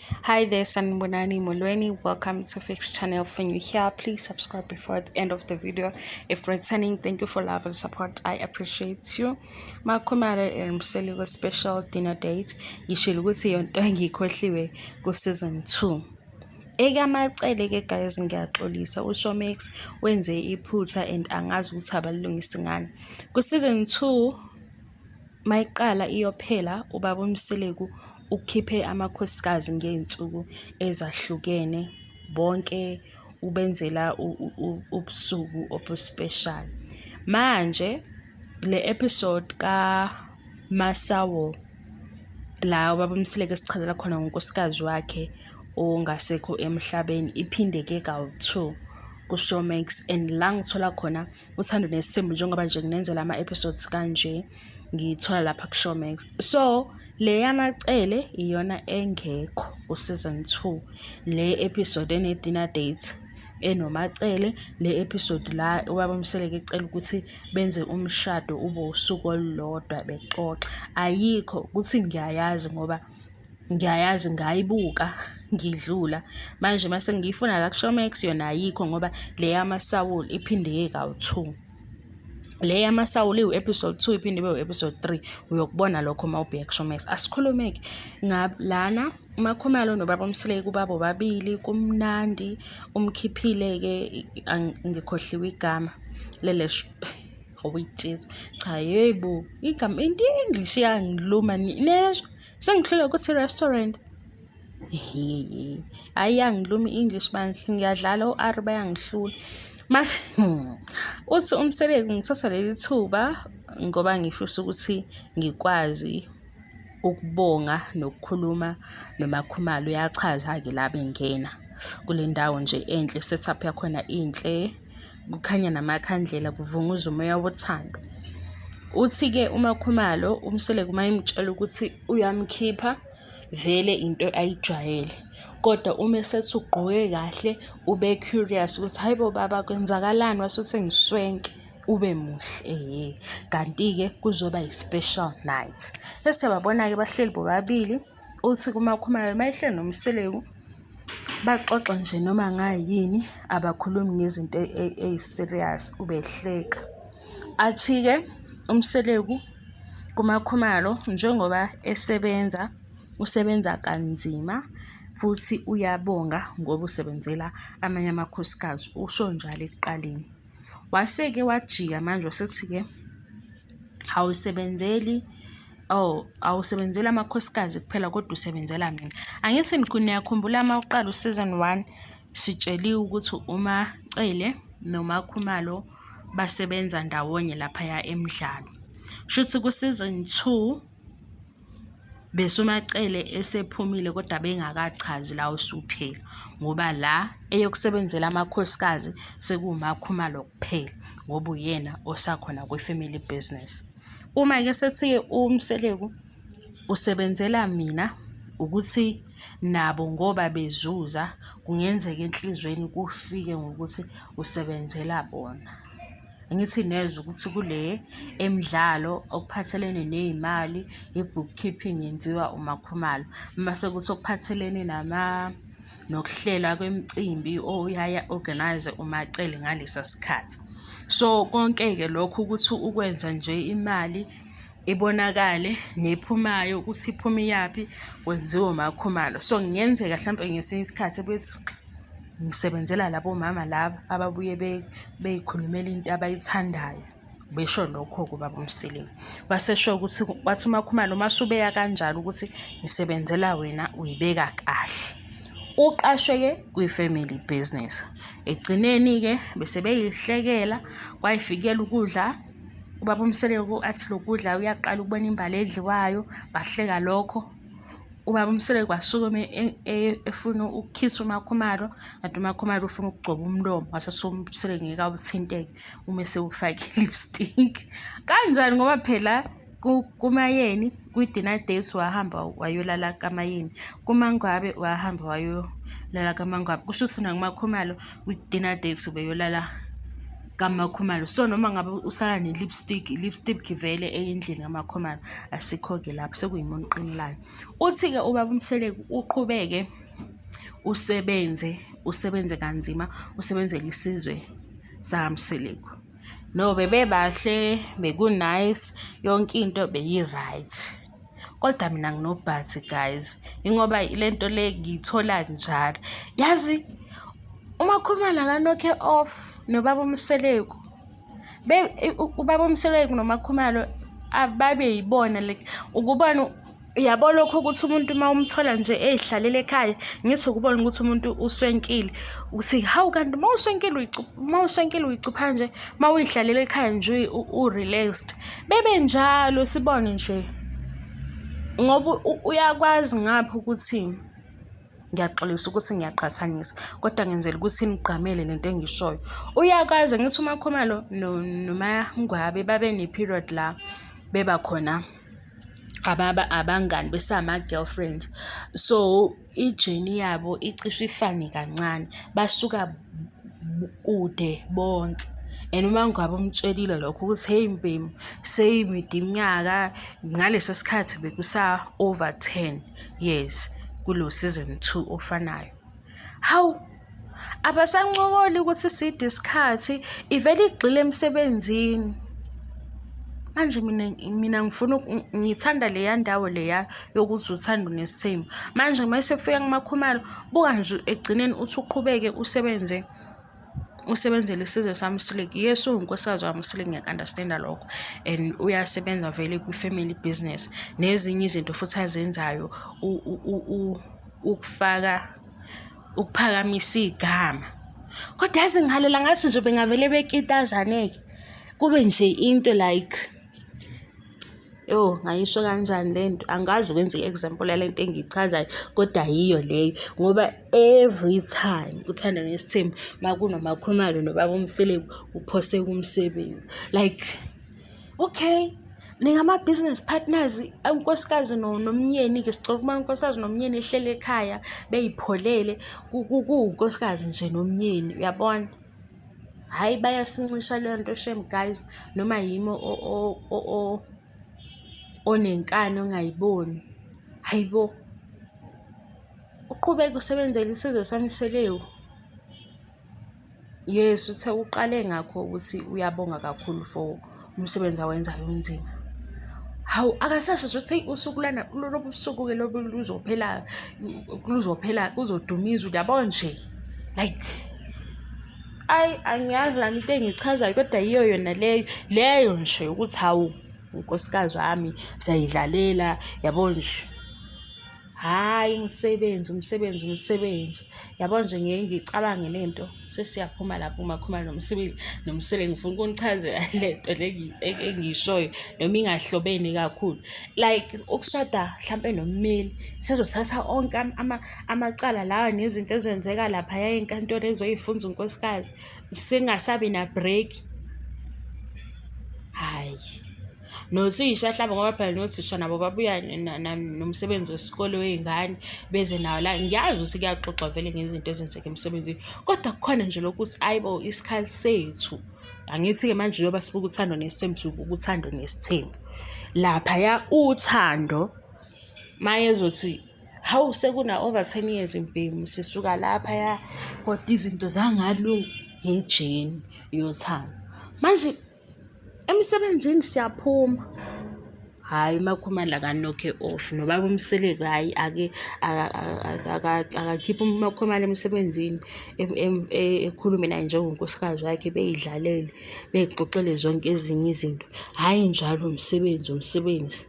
Hi there, Sanibonani Molweni. Welcome to Fix Channel. If you're here, please subscribe before the end of the video. If returning, thank you for love and support. I appreciate you. Makhumalo and Mseleku special dinner date. Ngishilo ukuthi yonto engiyikhohliwe ku-season 2. EkaMacele ke guys, ngiyaxolisa, uShowmax wenze iphutha and angazi ukuthi abalilungisi ngani. Ku-season 2 mayiqala iyophela, ubaba uMseleku ukhiphe amakhosikazi ngey'nsuku ezahlukene, bonke ubenzela ubusuku obu-special. Manje le episode kaMasawo la ubaba uMseleku esichazela khona ngonkosikazi wakhe ongasekho emhlabeni iphindeke kawu-2 ku-Showmax, and la ngithola khona Uthando Nesithembu, njengoba nje nginenzela ama-episodes kanje, ngiyithola lapha ku-Showmax. So le yaMacele iyona engekho ku-season 2, le episode ene-dinner date enoMacele, le episode la ubaba uMseleku ecela ukuthi benze umshado ube usuku olulodwa bexoxa, ayikho. Kuthi ngiyayazi ngoba ngiyayazi, ngayibuka ngidlula. Manje mase ngiyifuna la ku-Showmax, yona ayikho, ngoba le yaMasawulu iphindeke kawu-2. Le yaMasawulu iwu-episode 2, iphinde ibe u-episode 3. Uyokubona lokho uma ubheka ku-Showmax. Asikhulumeke lana uMakhumalo nobaba uMseleku, babo bobabili kumnandi. Umkhiphile-ke, ngikhohliwe igama lele. Jesu, cha, yebo, igama into i-English iyangiluma nezwa sengihluleka ukuthi restaurant. Hhayi, iyangiluma i-English bandla, ngiyadlala, o-R bayangihlula. Uthi uMseleku, ngithatha leli thuba ngoba ngifisa ukuthi ngikwazi ukubonga nokukhuluma noMakhumalo. Uyachaza-ke la bengena kule ndawo nje enhle, setup yakhona inhle, kukhanya namakhandlela, kuvunguza umoya wothando. Uthi-ke uMakhumalo, uMseleku uma emtshela ukuthi uyamkhipha, vele into ayijwayele, kodwa uma esethi ugqoke kahle ube curious ukuthi hayi bo baba, kwenzakalani, wase ngiswenke ube muhle. Ehhe, kanti-ke kuzoba i-special night. Bese babona-ke bahleli bobabili. Uthi kuMakhumalo uma ehleli noMseleku baxoxa nje noma ngayini, abakhulumi ngezinto ey'serious, ubehleka. Athi-ke uMseleku kuMakhumalo, njengoba esebenza, usebenza kanzima futhi uyabonga ngoba usebenzela amanye amakhosikazi, usho njalo ekuqaleni. Wase-ke wajika manje, wasethi-ke awusebenzeli, oh, awusebenzeli amakhosikazi kuphela kodwa usebenzela mina. Angithi niyakhumbula uma uqala u-season 1 sitsheliwe ukuthi uMacele noMakhumalo basebenza ndawonye laphaya emdlalo. Shuthi ku-season 2 bese uMacele esephumile kodwa bengakachazi la usuphela, ngoba la eyokusebenzela amakhosikazi sekuwuMakhumalo kuphela, ngoba uyena osakhona kwi-family business. Uma-ke sethi uMseleku usebenzela mina, ukuthi nabo ngoba bezuza, kungenzeka enhlizweni kufike ngokuthi usebenzela bona. Angithi nezwa ukuthi kule emidlalo okuphathelene ney'mali, i-bookkeeping yenziwa uMakhumalo. Mase kuthi okuphathelene nokuhlela kwemicimbi, oyaye a-organise uMacele ngalesa sikhathi. So konke-ke lokhu ukuthi ukwenza nje imali ibonakale nephumayo ukuthi iphuma iyaphi, kwenziwa uMakhumalo. So kungenzeka hlampe ngesinye isikhathi bethi ngisebenzela labo mama laba ababuye bey'khulumela into abayithandayo, besho lokho-ke ubaba uMseleku. Wasesho ukuthi, wathi uMakhumalo uma usubeka kanjalo ukuthi ngisebenzela wena, uyibeka kahle. Uqashwe-ke kwi-family business. Ekugcineni-ke bese beyihlekela, kwayifikela ukudla. Ubaba uMseleku athi lokudla uyaqala ukubona imbali edliwayo, bahleka lokho. Ubaba uMseleku wasuka efuna ukukhisa uMakhumalo, kanti uMakhumalo ufuna ukugcoba umlomo, wasethi uMseleku ngeke awuthinteke uma esewufake i-lipstick. Kanjani ngoba phela kuMayeni kwi-dinner date wahamba wayolala kaMayeni, kuMangwabe wahamba wayolala kaMangwabe, kusho ukuthi nakuMakhumalo kwi-dinner date ubeyolala kaMakhumalo. So noma ngabe usala ne-lipstick, i-lipstick vele eyendlini kaMakhumalo, asikho-ke lapho sekuyimona oqinelayo. Uthi-ke ubaba uMseleku uqhubeke usebenze, usebenze kanzima, usebenzele isizwe sakaMseleku. No, bebebahle, beku-nice, yonke into beyi-right. Kodwa mina ngino-but guys, ingoba le nto le ngiyithola njalo. Yazi uMakhumalo aka-knock-e off nobaba uMseleku. Ubaba uMseleku noMakhumalo babeyibona like ukubona uyabo lokho ukuthi umuntu uma umthola nje ey'hlalela ekhaya ngithi ukubona ukuthi umuntu uswenkile uthi hawu kanti uma uswenkile uma uswenkile uyicupha nje uma uy'hlalela ekhaya nje u-relaxed. Bebenjalo sibone nje ngoba uyakwazi ngapha ukuthi ngiyaxolisa ukuthi ngiyaqhathanisa kodwa ngenzela ukuthi nigqamele lento engishoyo. Uyakwazi ngithi uMakhumalo noMaNgwabe babe ne-period la beba khona abangani besama-girlfriend. So i-journey yabo icishe ifane kancane, basuka kude bonke. And uMaNgwabe umtshelile lokho ukuthi hheyi mbhemu seyimide iminyaka, ngaleso sikhathi bekusa-over 10 years kulo season 2 ofanayo. Hawu, abasancokoli ukuthi side isikhathi, ivele igxile emsebenzini. Manje mina ngifuna ngithanda leya ndawo leya yokuthi uthando nesithembu. Manje uma sekufika kuMakhumalo, buka nje ekugcineni uthi uqhubeke usebenze usebenzele isizwe saMseleku. Yes, uwunkosikazi waMseleku ngiyaku-understand-a lokho and uyasebenza vele kwi-family business nezinye izinto futhi azenzayo ukufaka ukuphakamisa igama. Kodwa yazi ngihalela ngathi nje bengavele bekitazane-ke kube nje into like Yo, ngayisho kanjani le nto? Angazi ukwenza i-example yale nto engiyichazayo, kodwa yiyo leyo. Ngoba every time kuThando Nesithembu uma kunoMakhumalo nobaba uMseleku uphoseka umsebenzi. Like, okay, ningama-business partners, unkosikazi nomyeni-ke sicela ukuba unkosikazi nomyeni ehleli ekhaya bey'pholele, kuwunkosikazi nje nomyeni, uyabona? Hhayi bayasincisha leyo nto shame guys, noma yimi onenkani ongayiboni. Hhayi bo, uqhubeke usebenzele isizwe saMseleku. Yes, uthe uqale ngakho ukuthi uyabonga kakhulu for umsebenzi awenzayo onzima. Hawu, akasasho nje ukuthi usuku lana lobu busuku-ke lobu luzophela, luzophela kuzoduma izulu yabo nje like ayi angiyazi nami into engiyichazayo kodwa yiyo yona leyo leyo nje ukuthi hawu unkosikazi wami siyayidlalela yabo nje. Hhayi umsebenzi, umsebenzi, umsebenzi. Yabo nje ngeke ngiyicabange le nto sesiyaphuma lapho uMakhumalo nomsebenzi nomsebenzi ngifuna ukunichazela le nto le engiyishoyo noma ingahlobene kakhulu. Like ukushada hlampe nommeli sezothatha onke amacala lawa nezinto ezenzeka laphaya enkantolo ezoyifunza unkosikazi singasabi na-break. Hhayi. Nothisha hlampe ngoba phela nothisha nabo babuya nomsebenzi wesikole wey'ngane beze nawo la. Ngiyazi ukuthi kuyaxoxwa vele ngezinto ezenzeka emsebenzini, kodwa kukhona nje lokhu ukuthi ayi bo isikhathi sethu. Angithi-ke manje njengoba sibuka uThando Nesithembu sibuka uThando Nesithembu. Laphaya uThando mayezothi hawu sekuna-over 10 years mbhemu sisuka laphaya kodwa izinto zangalunga ngejeni yothando. Manje emsebenzini siyaphuma, hhayi uMakhumalo aka-knock-e off nobaba uMseleku hhayi ake akakhiphe uMakhumalo emsebenzini ekhulume naye njengonkosikazi wakhe bey'dlalele, bey'xoxele zonke ezinye izinto. Hhayi njalo umsebenzi, umsebenzi,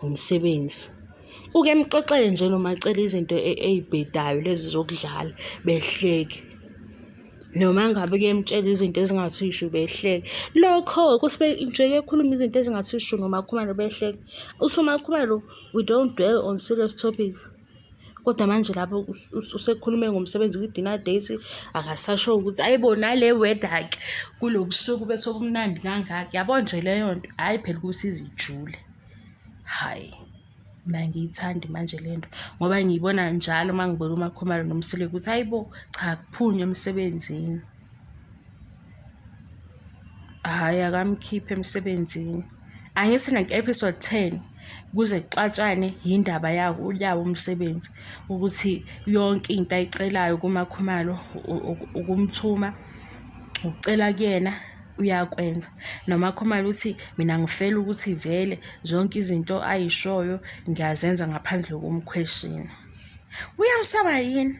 umsebenzi. Uke nixoxele nje noMaCele izinto ey'bhedayo lezi zokudlala behleke. Noma ngabe kuyemtshela izinto ezingathi shu behleke. Lokho kusuke nje ekhuluma izinto ezingathi shu noMakhumalo behleke. Uthi uMakhumalo, we don't dwell on serious topics. Kodwa manje lapho usekhulume ngomsebenzi kwi-dinner date, akasasho ukuthi hhayi bo nale weather-ke kulo busuku bese obumnandi kangaka. Yabo nje leyo nto, hhayi phela ukuthi ize ijule. Hhayi. Mina angiyithandi manje le nto ngoba ngiyibona njalo uma ngibona uMakhumalo noMseleku ukuthi hhayi bo, cha akuphunywa emsebenzini. Hhayi akamkhiphe emsebenzini. Angithi nak-episode 10 kuze kuxatshane yindaba yawo yawo umsebenzi ukuthi yonke into ayicelayo kuMakhumalo ukumthuma ukucela kuyena uyakwenza. NoMakhumalo uthi mina ngifela ukuthi vele zonke izinto ayishoyo ngiyazenza ngaphandle kokumkhweshina. Uyamsaba yini?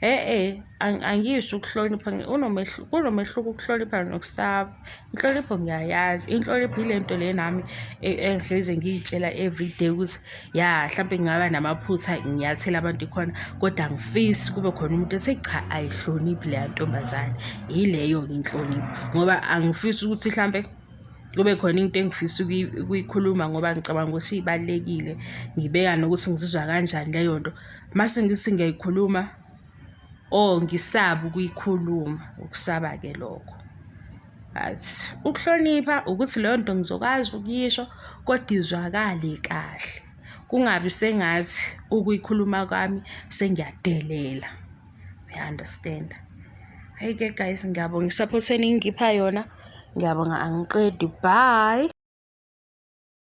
E-e, angisho ukuhlonipha kunomehluko ukuhlonipha nokusaba. Inhlonipho ngiyayazi, inhlonipho ile nto le nami engihlezi ngiy'tshela everyday ukuthi ya hlampe ngingaba namaphutha nginyathele abantu khona, kodwa angifisi kube khona umuntu ethi cha ayihloniphi leya ntombazane. Yileyo-ke inhlonipho ngoba angifisi ukuthi hlampe kube khona into engifisa ukuyikhuluma ngoba ngicabanga ukuthi ibalulekile, ngibeka nokuthi ngizizwa kanjani leyo nto. Mase ngithi ngiyayikhuluma or ngisabe ukuyikhuluma, ukusaba-ke lokho. But ukuhlonipha ukuthi leyo nto ngizokwazi ukuyisho kodwa izwakale kahle, kungabi sengathi ukuyikhuluma kwami sengiyadelela. Uya-understand-a? Hhayi-ke guys, ngiyabonga i-support eningipha yona. Ngiyabonga angiqedi, bye.